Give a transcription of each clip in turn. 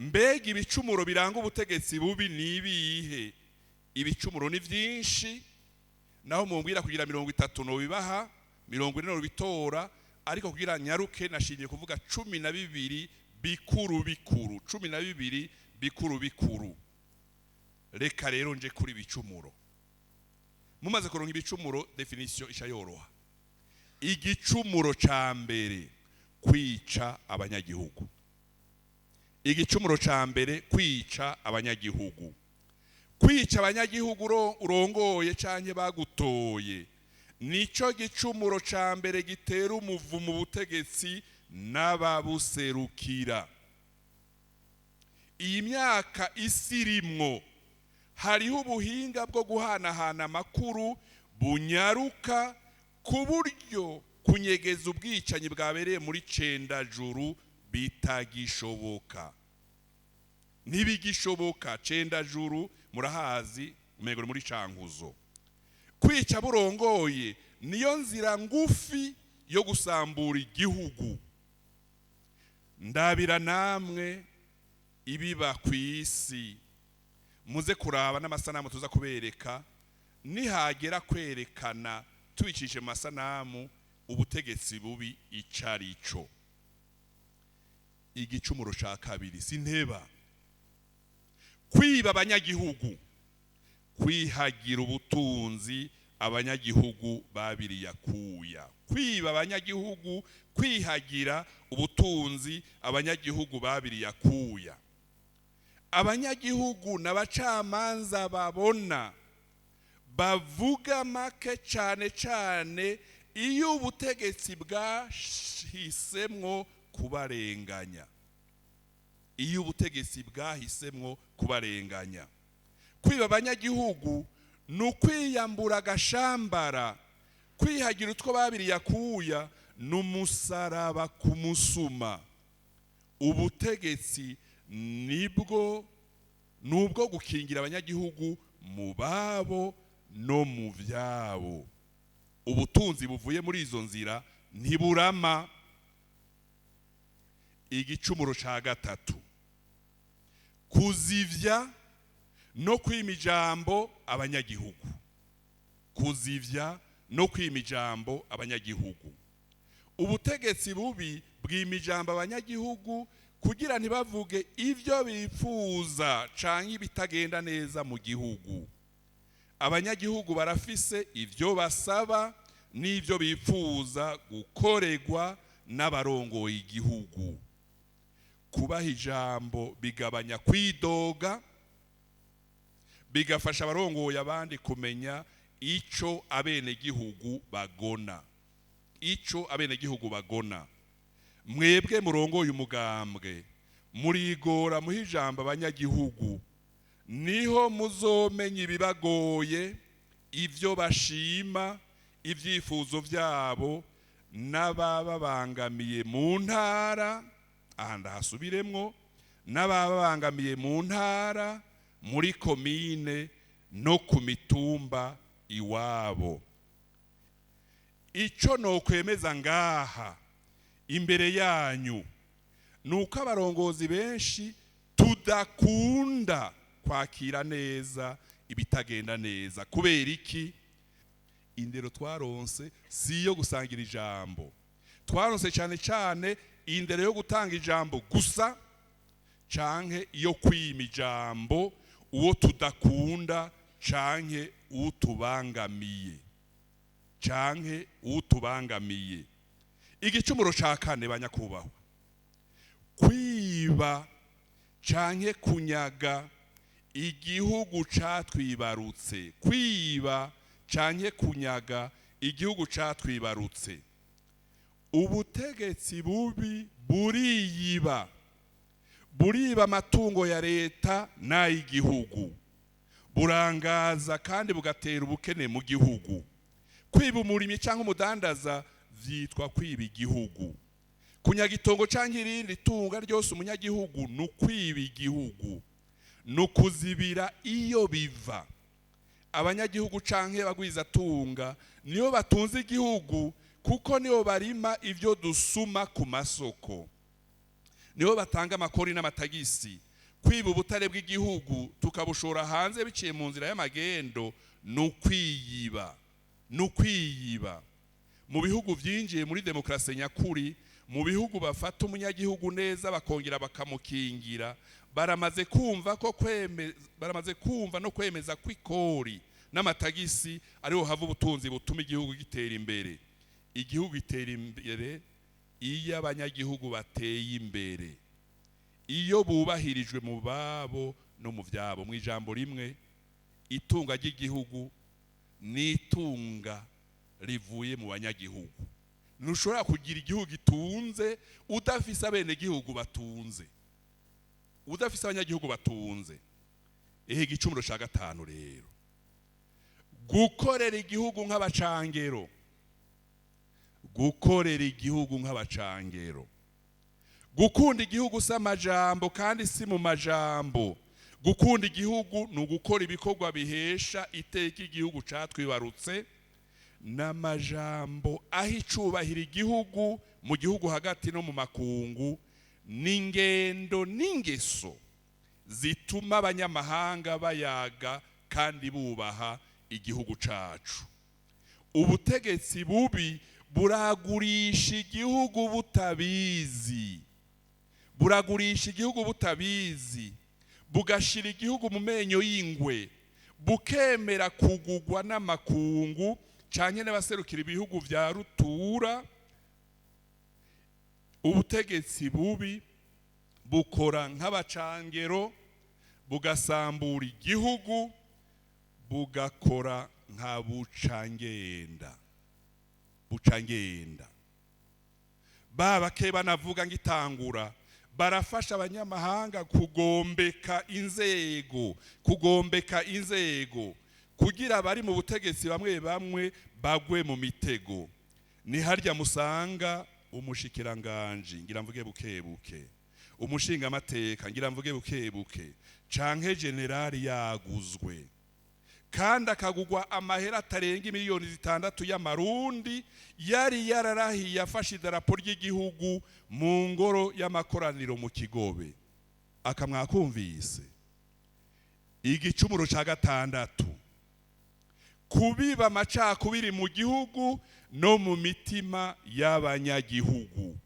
Mbega ibicumuro biranga ubutegetsi bubi ni ibihe? Ibicumuro ni byinshi, naho mumbwira kugira 30 nobibaha, 40 nobitora, ariko kugira nyaruke nashimye kuvuga 12 bikuru bikuru, 12 bikuru bikuru. Reka rero nje kuri bicumuro. Mumaze kuronka ibicumuro, définition isha yoroha. Igicumuro ca mbere, kwica abanyagihugu. Igicumuro ca mbere, kwica abanyagihugu. Kwica abanyagihugu urongoye canke bagutoye nico gicumuro ca mbere gitera umuvumo ubutegetsi n'ababuserukira. Iyi myaka isi irimwo, hariho ubuhinga bwo guhanahana amakuru bunyaruka, ku buryo kunyegeza ubwicanyi bwabereye muri Cendajuru bitagishoboka, ntibigishoboka. Cendajuru murahazi, umengo ni muri Cankuzo. Kwica burongoye niyo nzira ngufi yo gusambura igihugu. Ndabira namwe ibiba ku isi, muze kuraba n'amasanamu tuza kubereka nihagera kwerekana tubicishije mu masanamu ubutegetsi bubi icarico. Igicumuro ca kabiri, sinteba, kwiba abanyagihugu, kwihagira ubutunzi abanyagihugu babiriyakuya. Kwiba abanyagihugu, kwihagira ubutunzi abanyagihugu babiriyakuya. Abanyagihugu n'abacamanza babona bavuga make, cane cane iyo ubutegetsi bwahisemwo kubarenganya. Iyo ubutegetsi bwahisemwo kubarenganya. Kwiba abanyagihugu ni ukwiyambura agashambara, kwihagira utwo babiriyakuya ni umusaraba ku musuma. Ubutegetsi nibwo nubwo gukingira abanyagihugu mu babo no mu byabo. Ubutunzi buvuye muri izo nzira ntiburama. Igicumuro ca gatatu, kuzivya no kwima ijambo abanyagihugu. Kuzivya no kwima ijambo abanyagihugu. Ubutegetsi bubi bwima ijambo abanyagihugu kugira ntibavuge ivyo bifuza canke ibitagenda neza mu gihugu. Abanyagihugu barafise ivyo basaba n'ivyo bifuza gukorerwa n'abarongoye igihugu. Kubaha ijambo bigabanya kwidoga, bigafasha abarongoye abandi kumenya ico abenegihugu bagona, ico abenegihugu bagona. Mwebwe murongoye umugambwe, murigora muha ijambo abanyagihugu, niho muzomenya ibibagoye, ivyo bashima, ibyifuzo byabo n'abababangamiye mu ntara. Aha ndahasubiremwo: n'abababangamiye mu ntara, muri komine no ku mitumba iwabo. Ico nokwemeza ngaha imbere yanyu ni uko abarongozi benshi tudakunda kwakira neza ibitagenda neza. Kubera iki? Indero twaronse si iyo gusangira ijambo. Twaronse cyane cyane indero yo gutanga ijambo gusa, canke iyo kwima ijambo uwo tudakunda canke utubangamiye, canke utubangamiye. Igicumuro ca kane, banyakubahwa, kwiba canke kunyaga igihugu catwibarutse. Kwiba canke kunyaga igihugu catwibarutse. Ubutegetsi bubi buriyiba, buriba amatungo ya leta n'ay'igihugu, burangaza kandi bugatera ubukene mu gihugu. Kwiba umurimyi cyangwa umudandaza vyitwa kwiba igihugu. Kunyaga itongo cyangwa irindi tunga ryose umunyagihugu ni ukwiba igihugu, ni ukuzibira iyo biva. Abanyagihugu canke abagwizatunga nibo batunze igihugu, kuko nibo barima ivyo dusuma ku masoko, nibo batanga amakori n'amatagisi. Kwiba ubutare bw'igihugu tukabushora hanze biciye mu nzira y'amagendo ni ukwiyiba, ni ukwiyiba. Mu bihugu byinjiye muri demokarasi nyakuri, mu bihugu bafata umunyagihugu neza bakongera bakamukingira, baramaze kumva no kwemeza ko ikori n'amatagisi ariho hava ubutunzi butuma igihugu gitera imbere. Igihugu gitera imbere iyo abanyagihugu bateye imbere, iyo bubahirijwe mu babo no mu byabo. Mu ijambo rimwe, itunga ry'igihugu ni itunga rivuye mu banyagihugu. Ntushobora kugira igihugu gitunze udafise abenegihugu batunze, udafise abanyagihugu batunze. Ehe, igicumuro ca gatanu rero, gukorera igihugu nk'abacangero. Gukorera igihugu nk'abacangero. Gukunda igihugu si amajambo kandi si mu majambo. Gukunda igihugu ni ugukora ibikorwa bihesha iteka igihugu catwibarutse, n'amajambo aho icubahira igihugu mu gihugu hagati no mu makungu, n'ingendo n'ingeso zituma abanyamahanga bayaga kandi bubaha igihugu cacu. Ubutegetsi bubi buragurisha igihugu butabizi, buragurisha igihugu butabizi, bugashira igihugu mu menyo y'ingwe, bukemera kugugwa n'amakungu canke n'abaserukira ibihugu vya rutura. Ubutegetsi bubi bukora nk'abacangero, bugasambura igihugu, bugakora nka bucangenda, bucangenda. Baba ke banavuga ngitangura, barafasha abanyamahanga kugombeka inzego, kugombeka inzego kugira abari mu butegetsi bamwe bamwe bagwe mu mitego. Ni harya musanga umushikiranganji, ngira mvuge buke buke, umushingamateka, ngira mvuge buke buke, canke generali yaguzwe kandi akagugwa amahera atarenga 6 miliyoni y'amarundi, yari yararahiye afashe idarapo ry'igihugu mu ngoro y'amakoraniro mu Kigobe. Akamwakumvise. Igicumuro ca gatandatu, kubiba amacakubiri mu gihugu no mu mitima y'abanyagihugu.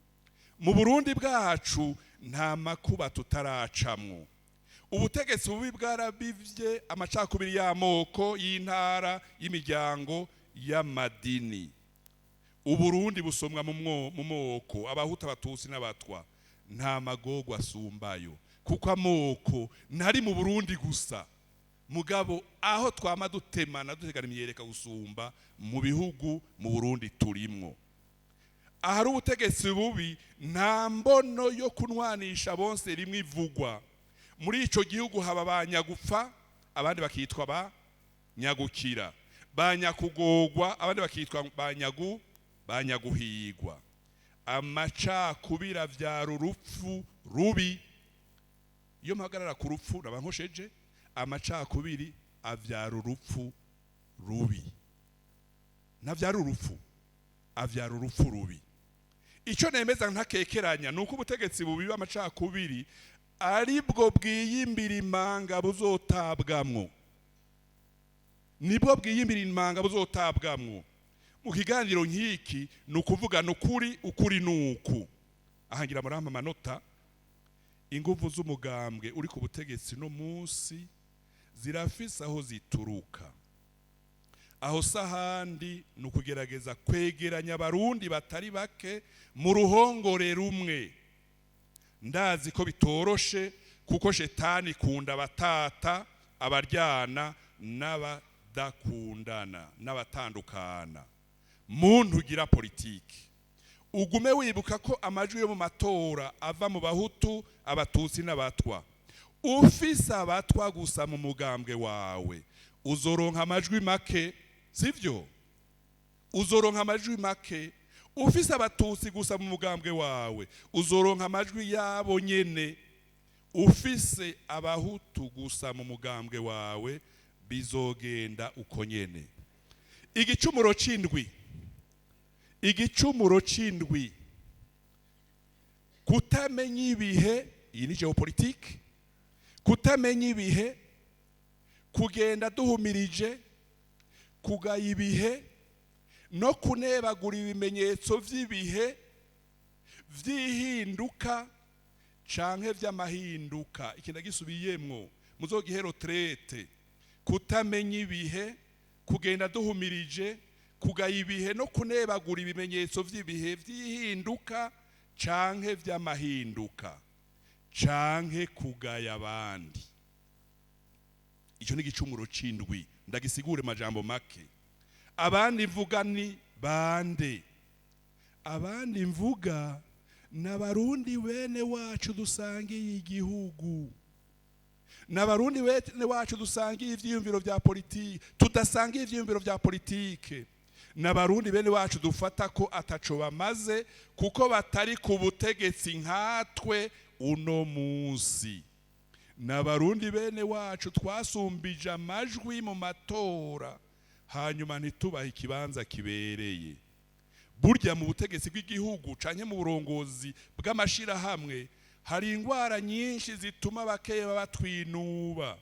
Mu Burundi bwacu nta makuba tutaracamwo. Ubutegetsi bubi bwarabivye amacakubiri y'amoko, y'intara, y'imiryango, y'amadini. Uburundi busomwa mu moko, Abahutu, Abatutsi n'Abatwa. Nta magorwa asumbayo, kuko amoko ntari mu Burundi gusa, mugabo aho twama dutemana dutegana imyereka gusumba mu bihugu mu Burundi turimwo. Ahari ubutegetsi bubi nta mbono yo kunwanisha bonse rimwe ivugwa. Muri ico gihugu haba ba nyagupfa, abandi bakitwa ba nyagukira, ba nyakugogwa, abandi bakitwa ba nyaguhigwa. Amacakubiri avyara urupfu rubi. Iyo mpagarara ku rupfu naba nkosheje. Amacakubiri avyara urupfu rubi, ntavyara urupfu, avyara urupfu rubi. Icyo nemeza ntakekeranya ni uko ubutegetsi bubi bw'amacakubiri aribwo bwiyimbira imanga buzotabwamwo, nibwo bwiyimbira imanga buzotabwamwo. Mu kiganiro nk'iki ni ukuvugana ukuri, ukuri ni uku. Ahangira murampa amanota. Inguvu z'umugambwe uri ku butegetsi no munsi zirafise aho zituruka. Aho sahandi ni ukugerageza kwegeranya Abarundi batari bake mu ruhongore rumwe. Ndazi ko bitoroshe, kuko shetani ikunda abatata, abaryana n'abadakundana n'abatandukana. Muntu ugira politiki, ugume wibuka ko amajwi yo mu matora ava mu Bahutu, Abatutsi n'Abatwa. Ufise Abatwa gusa mu mugambwe wawe, uzoronka amajwi make, sivyo? Uzoronka amajwi make. Ufise Abatutsi gusa mu mugambwe wawe, uzoronka amajwi yabo nyene. Ufise Abahutu gusa mu mugambwe wawe, bizogenda uko nyene. Igicumuro c'indwi, igicumuro c'indwi, kutamenya ibihe. Iyi ni géopolitique. Kutamenya ibihe, kugenda duhumirije, kugaya ibihe no kunebagura ibimenyetso vy'ibihe vy'ihinduka canke vy'amahinduka. Iki ndagisubiyemwo, muzogihero trete. Kutamenya ibihe, kugenda duhumirije, kugaya ibihe no kunebagura ibimenyetso vy'ibihe vy'ihinduka canke vy'amahinduka, canke kugaya abandi. Ico ni igicumuro c'indwi. Ndagisigure majambo make. Abandi mvuga ni bande? Abandi mvuga n'Abarundi bene wacu dusangiye igihugu, n'Abarundi bene wacu dusangiye ivyiyumviro vya politike, tudasangiye ivyiyumviro vya politike, n'Abarundi bene wacu dufata ko ataco bamaze kuko batari ku butegetsi nkatwe uno munsi, n'Abarundi bene wacu twasumbije amajwi mu matora hanyuma ntitubahe ikibanza kibereye. Burya mu butegetsi bw'igihugu canke mu burongozi bw'amashirahamwe hari ingwara nyinshi zituma bakeya batwinuba,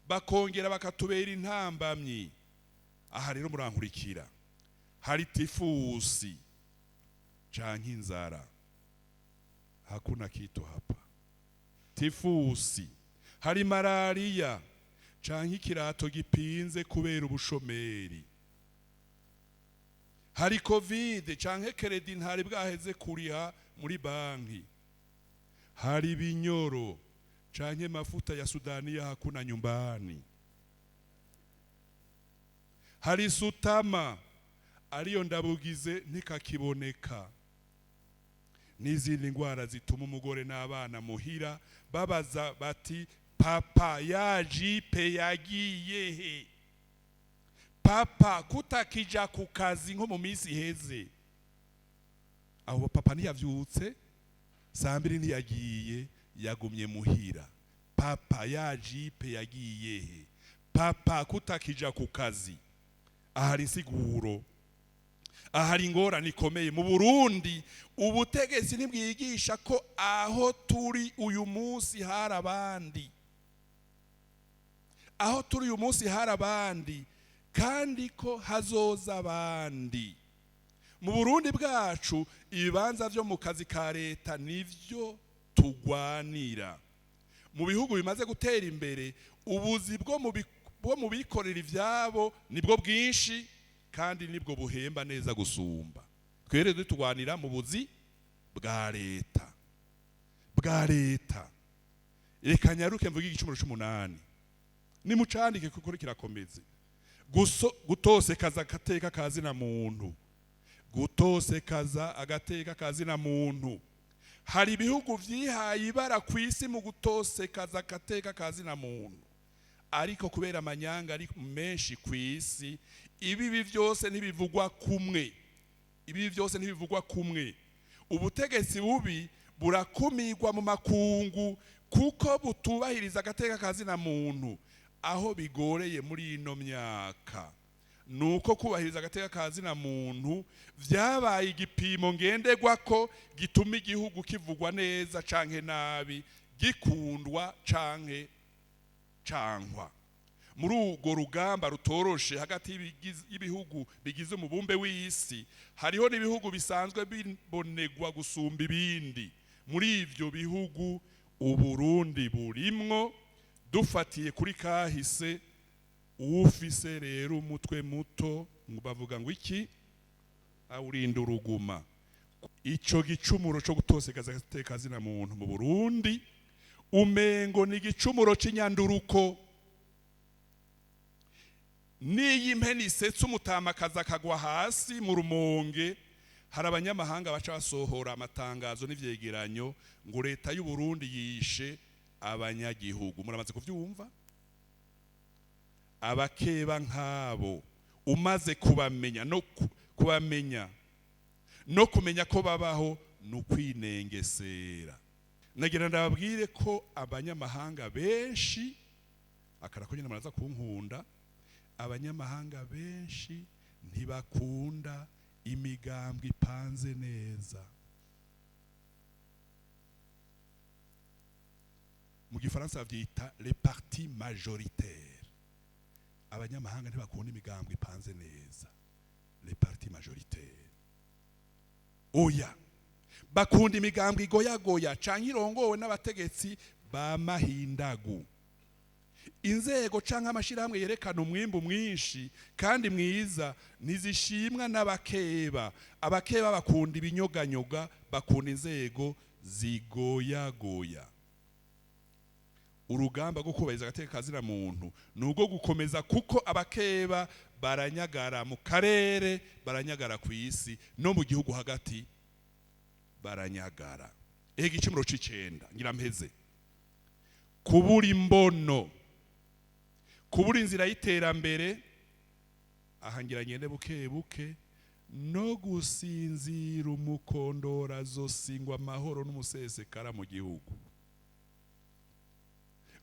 bakongera bakatubera intambamyi. Aha rero murankurikira, hari tifusi canke inzara, hakuna kitu hapa. Tifusi, hari malariya canke ikirato gipinze kubera ubushomeri, hari covid canke kredi ntari bwaheze kuriha muri banki, hari binyoro canke mafuta ya Sudani ya hakuna nyumbani, hari sutama ariyo ndabugize ntikakiboneka, n'izindi ndwara zituma umugore n'abana muhira babaza bati papa ya jipe yagiye he? Papa kutakija ku kazi nko mu minsi iheze? Aho papa ntiyavyutse saa mbiri, ntiyagiye, yagumye muhira. Papa ya jipe yagiye he? Papa kutakija ku kazi? Ahari insiguro, ahari ingorane ikomeye mu Burundi. Ubutegetsi ntibwigisha ko aho turi uyu munsi hari abandi, aho turi uyu munsi hari abandi, kandi ko hazoza abandi. Mu Burundi bwacu ibibanza vyo mu kazi ka leta nivyo tugwanira. Mu bihugu bimaze gutera imbere ubuzi bwo mu bikorera ivyabo nibwo bwinshi kandi nibwo buhemba neza gusumba. Twere tugwanira mu buzi bwa leta, bwa leta. Reka nyaruke mvuge igicumuro c'umunani, nimucandike kuko kirakomeze. Gutosekaza agateka kazina muntu, gutosekaza agateka kazina muntu. Hari ibihugu vyihaye ibara kw'isi mu gutosekaza agateka kazina muntu, ariko kubera amanyanga ari menshi kw'isi ibibi vyose ntibivugwa kumwe, ibibi vyose ntibivugwa kumwe. Ubutegetsi bubi burakumirwa mu makungu kuko butubahiriza agateka kazina muntu. Aho bigoreye muri ino myaka nuko kubahiriza agateka kazina muntu vyabaye igipimo ngenderwako gituma igihugu kivugwa neza canke nabi, gikundwa canke cankwa. Muri urwo rugamba rutoroshe hagati y'ibihugu bigize umubumbe w'isi, hariho n'ibihugu bisanzwe bibonegwa gusumba ibindi. Muri ivyo bihugu Uburundi burimwo. Dufatiye kuri kahise, ufise rero umutwe muto ngo bavuga ngo iki awurinda uruguma. Ico gicumuro co gutosekaza agateka kazina muntu mu Burundi umengo ni igicumuro c'inyanduruko. Niyi impene isetse umutamakazi akagwa hasi mu Rumonge, hari abanyamahanga baca basohora amatangazo n'ivyegeranyo ngo leta y'u Burundi yishe abanyagihugu. Muramaze kuvyumva? Abakeba nk'abo umaze kubamenya no kubamenya no kumenya ko babaho nukwinengesera. Nagira ndababwire ko abanyamahanga benshi, akarako nyine muraza kunkunda, abanyamahanga benshi ntibakunda imigambwe ipanze neza. Mu gifaransa bavyita les partis majoritaires. Abanyamahanga ntibakunda imigambwe ipanze neza, les partis majoritaires. Oya, bakunda imigambwe igoyagoya canke irongowe n'abategetsi ba mahindagu. Inzego canke amashirahamwe yerekana umwimbu mwinshi kandi mwiza ntizishimwa n'abakeba. Abakeba bakunda ibinyoganyoga, bakunda inzego zigoyagoya. Urugamba rwo kubahiriza agateka kazina muntu ni ubwo gukomeza, kuko abakeba baranyagara mu karere, baranyagara ku isi, no mu gihugu hagati baranyagara. Ega igicumuro c'icenda, ngira mpeze: kubura imbono, kubura inzira y'iterambere. Aha ngira ngende buke buke. No gusinzira umukondora zosingwa amahoro n'umusesekara mu gihugu.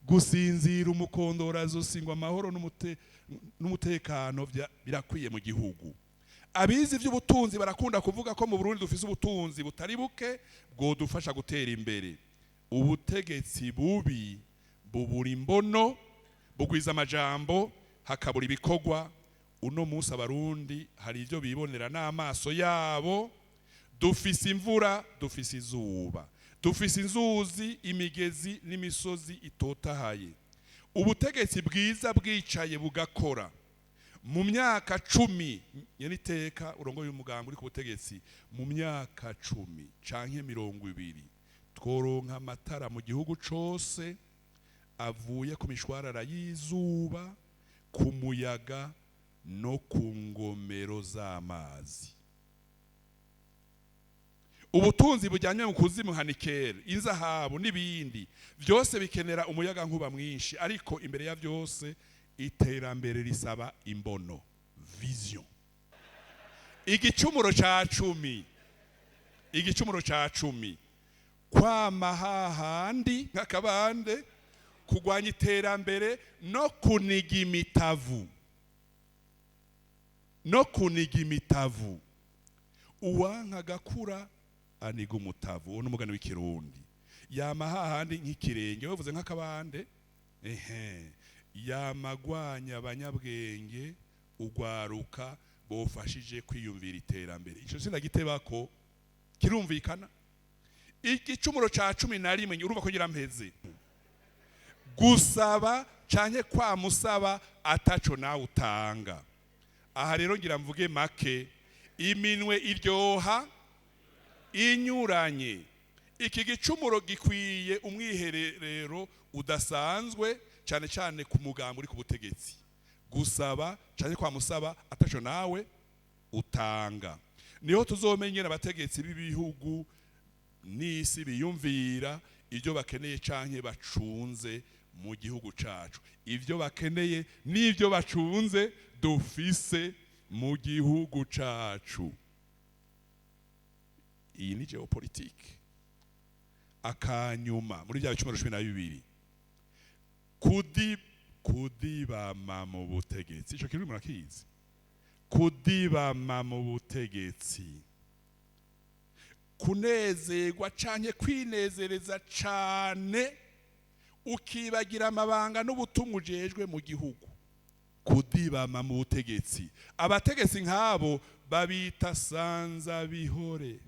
Gusinzira umukondora zosingwa amahoro n'umutekano birakwiye mu gihugu. Abizi iby'ubutunzi barakunda kuvuga ko mu Burundi dufise ubutunzi butari buke bwodufasha gutera imbere. Ubutegetsi bubi bubura imbono, bugwiza amajambo, hakabura ibikorwa. Uno munsi Abarundi hari ibyo bibonera n'amaso yabo: dufise imvura, dufise izuba, dufise inzuzi, imigezi n'imisozi itotahaye. Ubutegetsi bwiza bwicaye bugakora, mu myaka 10, nyeniteka urongoye umuganga uri ku butegetsi, mu myaka 10 canke 20 tworonka amatara mu gihugu cose avuye ku mishwarara y'izuba, ku muyaga no ku ngomero z'amazi. Ubutunzi bujyanye mu kuzimu, nka nickel, inzahabu n'ibindi byose, bikenera umuyaga nkuba mwinshi. Ariko imbere ya byose, iterambere risaba imbono, vision. Igicumuro ca 10, igicumuro ca 10: kwama hahandi nk'akabande, kurwanya iterambere no kuniga imitavu, no kuniga imitavu. Uwanka agakura aniga umutavu. Uwo n'umugani w'ikirundi. Yama hahandi nk'ikirenge, bavuze nk'akabande. Ehe, yamagwanya abanyabwenge, ugwaruka bofashije kwiyumvira iterambere. Ico sinagitebako, kirumvikana. Igicumuro ca 11, urumva ko ngira mpeze: gusaba canke kwamusaba ataco nawe utanga. Aha rero ngira mvuge make. Iminwe iryoha inyuranye. Iki gicumuro gikwiye umwiherero udasanzwe, cyane cyane ku mugambi uri ku butegetsi. Gusaba canke kwamusaba ataco nawe utanga. Niho tuzomenyera abategetsi b'ibihugu n'isi biyumvira ibyo bakeneye canke bacunze mu gihugu cacu, ibyo bakeneye n'ibyo bacunze dufise mu gihugu cacu. Iyi ni géopolitique. Akanyuma muri bya bicumuro 12: kudibama mu butegetsi. Ico kintu murakizi, kudibama mu butegetsi, kunezerwa canke kwinezereza cane ukibagira amabanga n'ubutumwa ujejwe mu gihugu. Kudibama mu butegetsi, abategetsi nk'abo babita sanzabihore,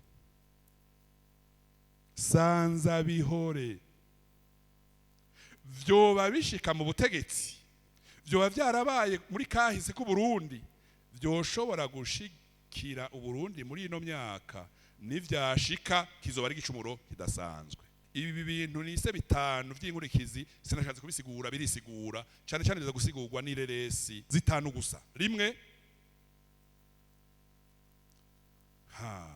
sanzabihore. Vyoba bishika mu butegetsi, vyoba vyarabaye muri kahise k'u Burundi, vyoshobora gushikira Uburundi muri ino myaka. Nivyashika kizoba ari igicumuro kidasanzwe. Ibi bintu nise bitanu vy'inkurikizi, sinashatse kubisigura, birisigura cyane cyane, biza gusigurwa n'ireresi zitanu gusa. Rimwe, ha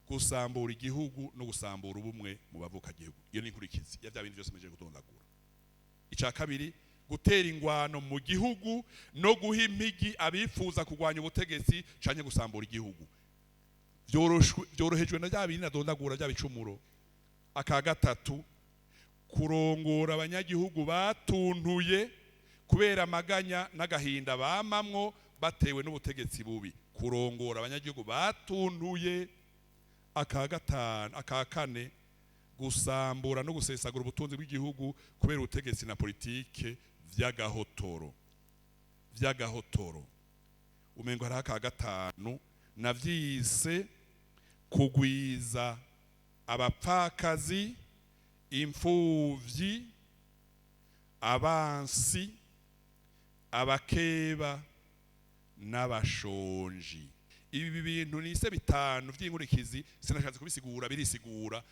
gusambura igihugu no gusambura ubumwe mu bavuka gihugu. Iyo ni inkurikizi ya bya bindi byose meje kudondagura. Icya kabiri, gutera ingwano mu gihugu no guha impigi abifuza kurwanya ubutegetsi canke gusambura igihugu. Byorohejwe na bya bindi nadondagura, bya bicumuro. Aka gatatu, kurongora abanyagihugu batuntuye kubera amaganya n'agahinda bamamwo batewe n'ubutegetsi bubi, kurongora abanyagihugu batuntuye. Aka gatanu, aka kane, Gusambura no gusesagura ubutunzi bw'igihugu kubera ubutegetsi na politike vy'agahotoro, vy'agahotoro. Umengo hariho aka gatanu navyise kugwiza abapfakazi, imfuvyi, abansi, abakeba n'abashonji. Ibi bintu nise bitanu vy'inkurikizi, sinashatse kubisigura, birisigura.